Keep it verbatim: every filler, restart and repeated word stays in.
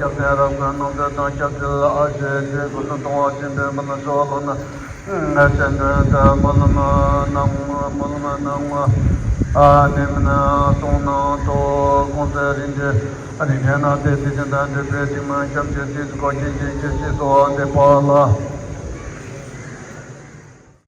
སྐྱབས་གནས་རབ་དགའ་སྣང་མཛད་དང་སྐྱབས་རྗེ་ཨ་ཞེ་རྗེ་སྐུ་གསུང་གཏོང་བ་ཆེན་པོའི་མི་ལ་གསོལ་བ་ལོ་ན། སེམས་དོན་དུ་མ་ལུས་མ་སྣང་བ་མ་ལུས་མ་སྣང་བ། ཨ་ནི་མི་ན་གསུང་སྣང་ཐོག་གོང་གསལ་རིན་ཆེན་རིན་ཆེན་སྣང་སྟེ་དེ་བཞིན་དང་འབྲེལ་པའི་ཚིག་མ་འཆམ་ཆེ་ཚིག་གོ་ཆེན་ཆེན་ཆེ་ཞེས་སོགས་འདི་པ་ལ།